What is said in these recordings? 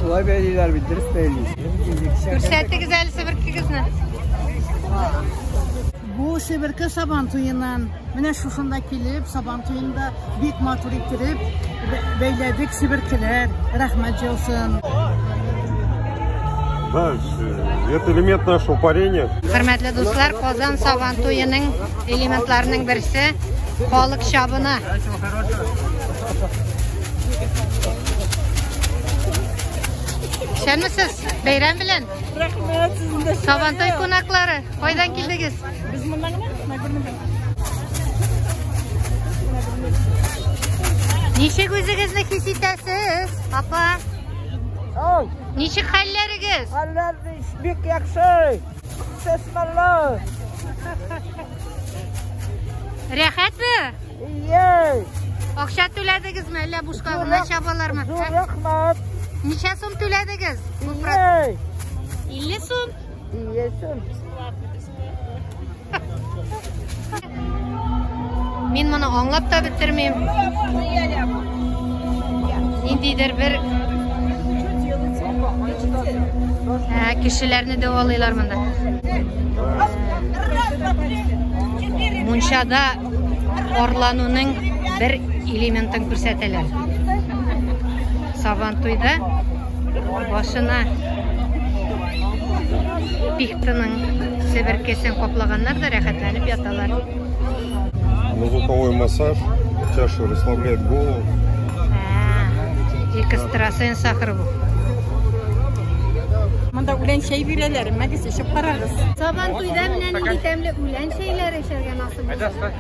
Шулай бәйлиләр бит, дөрес бәйли. Күрсәтегез әле себеркегезне. Бу себерке Сабан туеннан. Менә шушында килеп, Сабан туенда бик матур иттереп бәйләдек себеркеләр. Рәхмәт җылсын. Да, это элемент нашего парения. Хөрмәтле дуслар, Казан Сабан туеның элементларының берсе халык чабына. Исәнмесез, бәйрәм белән. Рәхмәт, сезнең дә. Сабантуй кунаклары, кайдан килдегез? Без моннан гына, Нагорныйдан. Ничек үзегезне хис итәсез, апа? Ау! Ничек хәлләрегез? Хәлләр бик яхшы. Сесмаллы. Рәхәтме? Ие. Акча түләдегезме, әллә бушка гына чабалармы? Зур рәхмәт. Ничә сум түләдегез? Ие. 50 сум? Ие сум. Мин моны аңлап та бетермим. Ниндидер бер кешеләрне дәвалыйлар монда. Мунчада арлануның бер элементын күрсәтәләр. Сабантуйда башына пихтының себеркесен каплаганнар да рәхәтләнеп яталар. Звуковой массаж, чаша расслабляет голову. Экстрасенс ахыры бу. Монда үлән чәй бирәләр, мәгез эчеп карагыз. Сабан туйда менә нинди тәмле үлән чәйләре эчәргә насыйп булсын.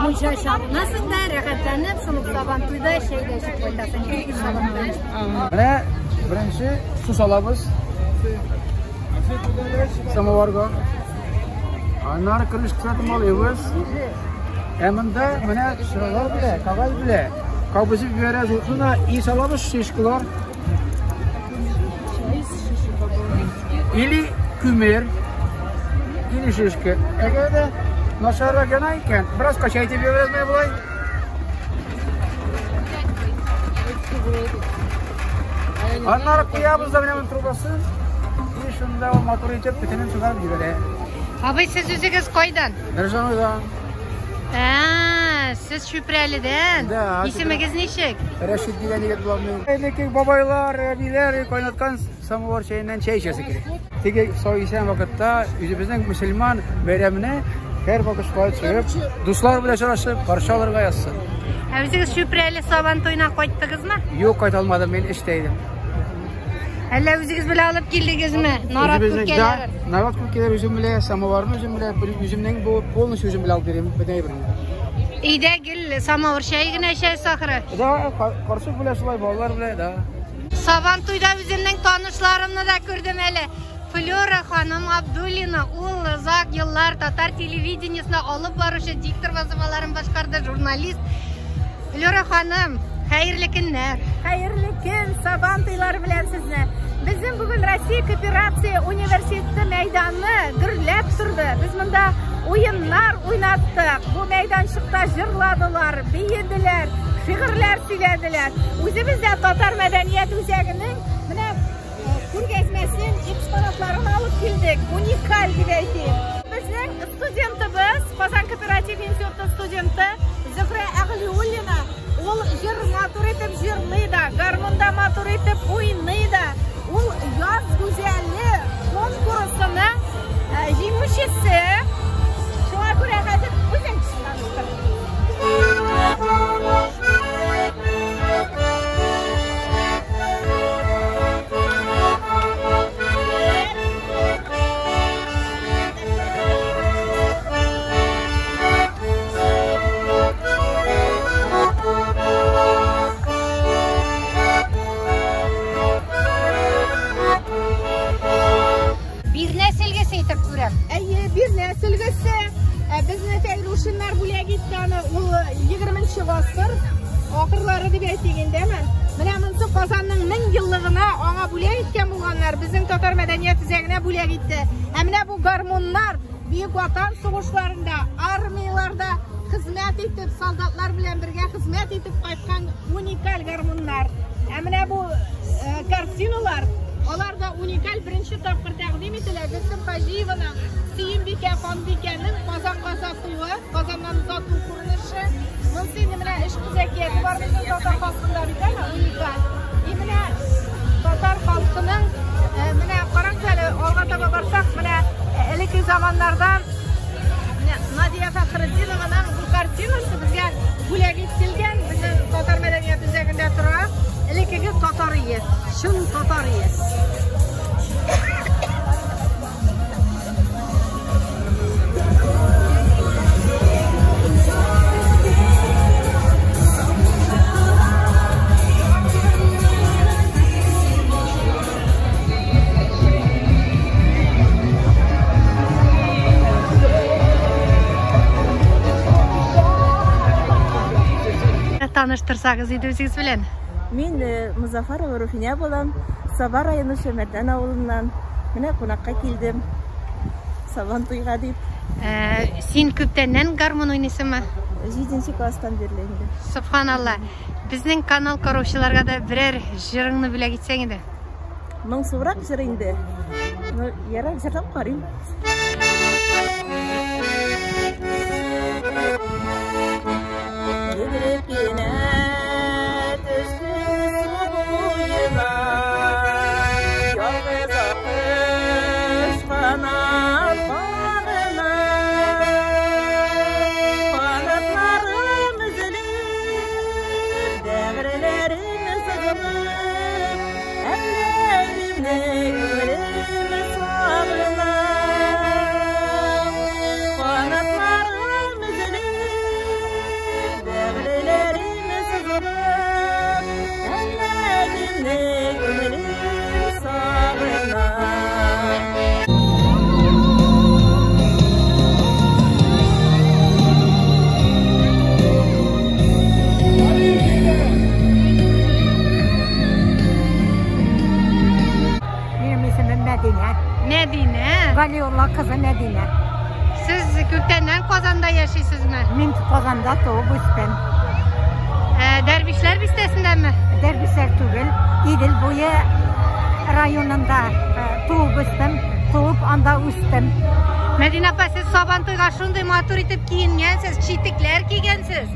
Мунча чабынасың да, рәхәтләнеп, шул ук Сабан туйда чәй дә эчеп кайтасың. Менә беренче су салабыз. Самоварга. Аннары крышка сатып алабыз. Ә монда менә чыралар белә, кәгазь белә. Кабызып җибәрәбез утына и салабыз шишкалар. Или күмер, или шишка. Әгәр дә начаррак яна икән, бераз качайтып җибәрәбез менә болай. Аннары куябыз да менә моның трубасын. И шунда ул матур итеп төтенен чыгарып җибәрә. Абый, сез үзегез кайдан? Ржаныйдан. Ә, сез Чүпрәледән. Да, Исемегез ничек? Рәшит дигән егет булам мин. Элекке бабайлар, әбиләр кайнаткан самовар чәеннән чәй эчәсе килә. Теге сау исән вакытта үзебезнең мөселман бәйрәменә һәр вакыт шулай чыгып, дуслар белән очрашып, каршы алырга язсын. Ә үзегез Чүпрәле Сабан туена кайттыгызмы? Юк, кайта алмадым, мин эштә идем. Әллә үзегез белән алып килдегезме? Нарат Үзебезнең, күркәләрен. Да, нарат күркәләре үзем белә, самоварны үзем белә, үземнең бу полностью үзем белә алып бирәм, бөтен әйберне. Өйдә гел самавыр чәе генә эчәсез ахры. Да, карчык белән шулай, балалар белән, да. Сабан туйда үземнең танышларымны да күрдем әле. Флюра ханым Абдуллина, ул озак еллар татар телевидениесендә алып баручы диктор вазифаларын башкарды, журналист. Флюра ханым, хәерле көннәр. Хәерле көн, Сабан туйлары белән сезне. Безнең бүген Россия Кооперация университеты мәйданы гөрләп торды. Без монда уеннар уйнаттык. Бу мәйданчыкта җырладылар, биеделәр, шигырьләр сөйләделәр. Үзебез дә татар мәдәният үзәгенең менә күргәзмәсен, экспонатларын алып килдек. Уникаль дип әйтим. Безнең студентыбыз, Казан кооператив институты студенты Зөһрә Әгълиуллина, ул җыр матур итеп җырлый да, гармунда матур итеп уйный да. Ул Яз гүзәле конкурсының җиңүчесе. Шуңа күрә хәзер үзең таныштыр. 19 гасыр ахырлары дип әйтик инде, әме? Менә монысы Казанның 1000 еллыгына аңа бүләк иткән булганнар, безнең татар мәдәният үзәгенә бүләк итте. Ә менә бу гармуннар Бөек Ватан сугышларында, армияларда хезмәт итеп, солдатлар белән бергә хезмәт итеп кайткан уникаль гармуннар. Ә менә бу картиналар, алар да уникаль, беренче тапкыр тәкъдим ителә. Гөлсем Хаҗиеваның Сөембикә ханбикәнең Казанга озатуы, Казаннан озату күренеше. Монысы инде менә эш кыз әкияте бар безнең татар халкында бит, әме, уникаль. И менә татар халкының, менә карагыз әле, алга таба барсак, менә элекке заманнарда менә Надия Фәхретдинованың бу картинасы безгә бүләк ителгән, безнең татар мәдәният үзәгендә тора. Элеккеге татар өе, чын татар өе. Таныштырсагыз иде үзегез белән. Мин Музафарова Руфиня булам. Саба районы Шәмәрдән авылыннан. Менә кунакка килдем. Сабан туйга дип. Син күптәннән гармун уйныйсыңмы? 7 класстан бирле инде. Субханалла. Безнең канал караучыларга да берәр җырыңны бүләк итсәң иде. Моңсурак җыр инде. Ну, ярар, җырлап карыйм. Йөгереп кенә төште су буена, ялгыз акыш канат кагына. Канатларым өзелеп, бәгырьләрем сыгылып, әллә күңелем сагына. Канатларым өзелеп, бәгырьләрем сыгылып, әллә күңелем сагына. Минем исемем Мәдинә. Мәдинә. Галиулла кызы Мәдинә. Сез күптәннән Казанда яшисезме? Мин Казанда туып үстем. Дәрвишләр бистәсендәме? Дәрвишләр түгел, Идел буе районында туып үстем, туып анда үстем. Мәдинә апа, сез Сабантуйга шундый матур итеп киенгәнсез, читекләр кигәнсез.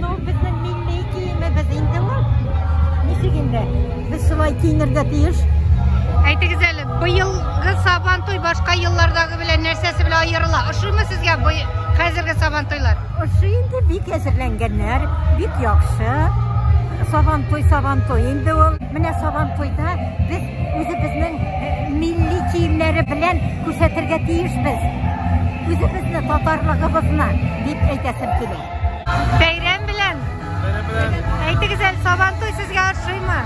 Ну, безнең милли киемебез инде ул. Ничек инде? Без шулай киенергә тиеш. Әйтегез әле, быелгы Сабантуй башка еллардагы белән нәрсәсе белән аерыла? Ошыймы сезгә хәзерге Сабантуйлар? Ошый инде, бик әзерләнгәннәр, бик яхшы. Сабантуй, Сабантуй инде ул. Менә Сабантуйда без үзебезнең милли киемнәре белән күрсәтергә тиешбез. Үзебезне, татарлыгыбызны дип әйтәсем килә. Бәйрәм белән. Бәйрәм белән. Әйтегез әле, Сабантуй сезгә ошыймы?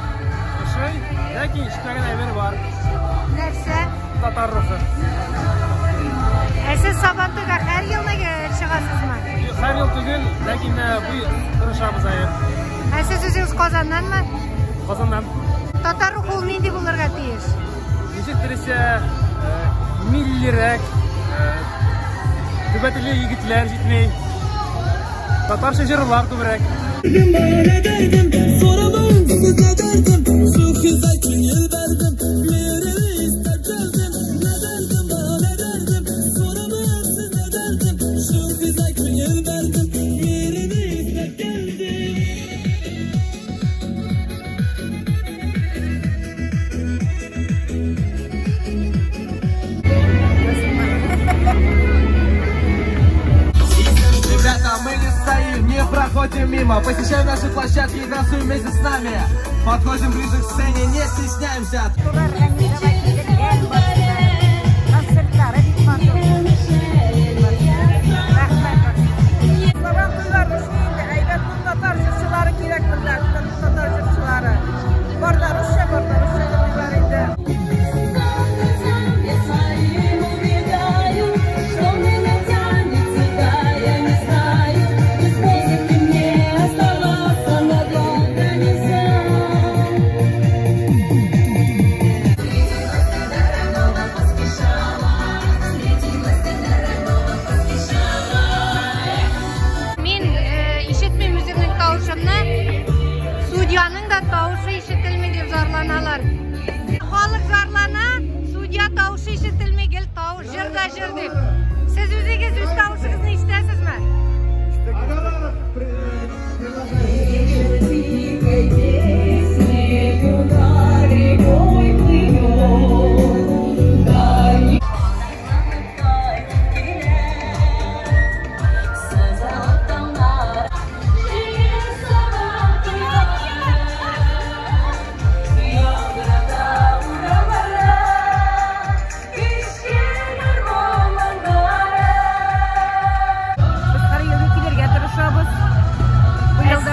Ошый, ләкин ишетмәгән әйбер бар. Нәрсә? Татар рухы. Ә сез Сабантуйга һәр елны чыгасызмы? Юк, һәр ел түгел, ләкин бу тырышабыз әйе. Ә сез үзегез Казаннанмы? Казаннан. Татар рухы ул нинди булырга тиеш? Ничек теләсә, миллирәк, түбәтәйле егетләр җитми. Татарча җырлар күбрәк. Ребята, мы не стоим, не проходим мимо, посещаем наши площадки и танцуем вместе с нами. Подходим ближе к сцене, не стесняемся. Концертлары бик матур. Рәхмәт. Сабантуйлар ошый инде, әйбәт бу татар җырчылары кирәк монда, татар җырчылары. Бар да русча, бар да русча җырлыйлар инде. Что меня тянет сюда, я не знаю. Без музыки мне зарланалар. Халык зарлана, судья тавышы ишетелми, гел тавыш, җыр да җыр дип. Сез үзегез үз тавышыгызны ишетәсезме?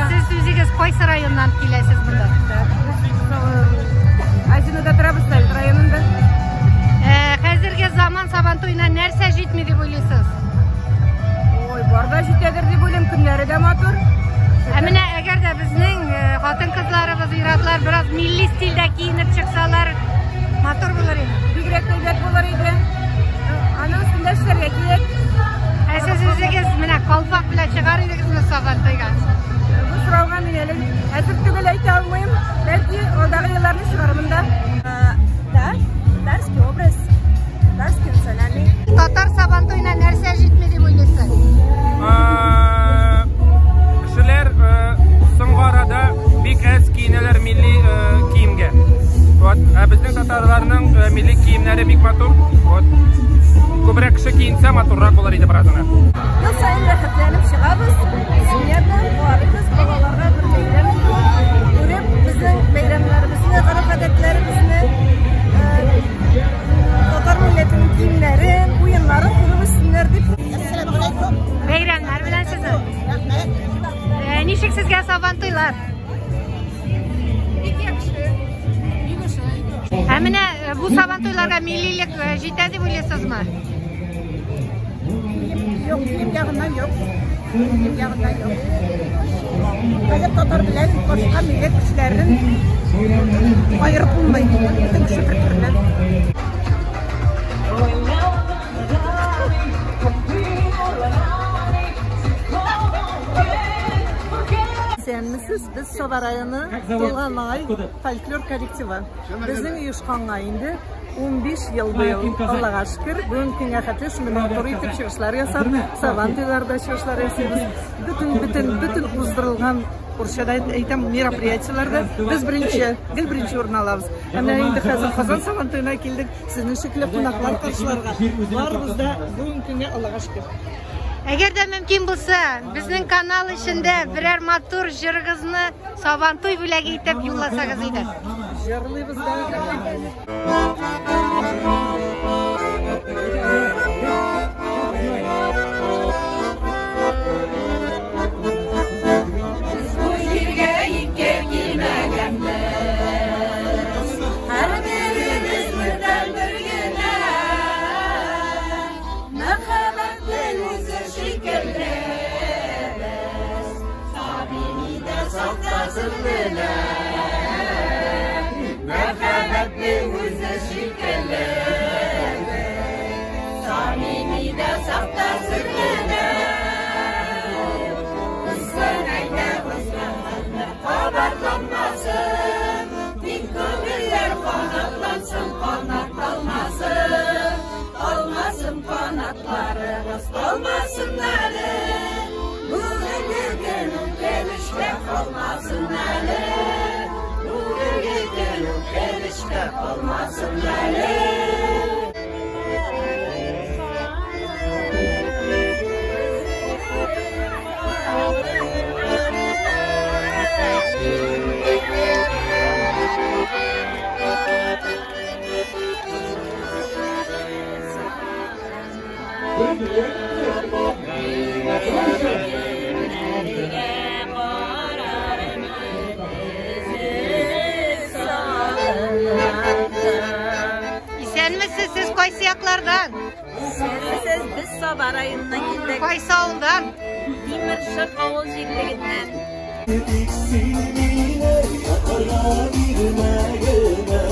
Сез үзегез кайсы районнан киләсез монда? Азинода торабыз, Совет районында. Хәзерге заман Сабантуена нәрсә җитми дип уйлыйсыз? Ой, бар да җитәдер дип уйлыйм, көннәре дә матур. Ә менә әгәр дә безнең хатын-кызларыбыз, ир-атлар бераз милли стильдә киенеп чыксалар, матур булыр иде. Бигрәк тә әйбәт булыр иде. Аның өстендә эшләргә кирәк. Ә сез үзегез менә калфак белән чыгар идегезме Сабантуйга? Бу сорауга мин әле әзер түгел әйтә алмыйм. Бәлки алдагы елларны чыгармын да. Да, татарский образ, татарский национальный. Татар Сабантуена нәрсә җитми дип уйлыйсыз? Кешеләр соңгы арада бик әз киенәләр милли киемгә. Вот, ә безнең татарларның милли киемнәре бик матур. Вот. Күбрәк кеше киенсә матуррак булыр иде бераз гына. Ел саен рәхәтләнеп чыгабыз, семья белән карыйбыз, балаларга бер бәйрәм күреп, безнең бәйрәмнәребезне, гореф-гадәтләребезне, татар милләтенең киемнәрен, уеннарын күреп үссеннәр дип. Әссәламү алейкум. Бәйрәмнәр белән сезне. Рәхмәт. Ничек сезгә Сабантуйлар? Бик яхшы. Бик ошый. Ә менә бу Сабантуйларга миллилек җитә дип уйлыйсызмы? Юк, кием ягыннан юк. Кием ягыннан юк. Хәзер татар белән башка милләт кешеләрен аерып булмый. Бөтен кеше бер төрле. Исәнмесез, без Саба районы Туганай фольклор коллективы. Безнең оешканга инде 15 ел быел, Аллага шөкер, бүгенге көнгә хәтле шундый матур итеп чыгышлар ясап, Сабантуйларда чыгышлар ясыйбыз. Бөтен, бөтен, бөтен уздырылган, урысча да әйтәм, мероприятиеләрдә без беренче, гел беренче урын алабыз. Ә менә инде хәзер Казан Сабантуена килдек, сезнең шикелле кунаклар каршыларга. Барыбыз да бүгенге көнгә Аллага шөкер. Әгәр дә мөмкин булса, безнең канал эчендә берәр матур җырыгызны Сабантуй бүләге итеп юлласагыз иде. Җырлыйбыз да. Бу җиргә ике килмәгәнбез, һәрберебез бердәнбер генә. Мәхәббәтнең үзе шикелле без, самими дә саф та серле. Мәхәббәтнең үзе шикелле без, самими дә саф та серле. Узсын әйдә узган хәлләр кабатланмасын, тик күңелләр канатлансын, канат талмасын, талмасын канатларыгыз, талмасын әле. Бүгенге көн үкенечкә калмасын әле. Бүгенге көн үкенечкә калмасын әле. Исәнмесез, сез кайсы яклардан? Исәнмесез, без Саба районыннан килдек. Кайсы авылдан? Тимершык авыл җирлегеннән. Тик син мине якарга бирмә генә.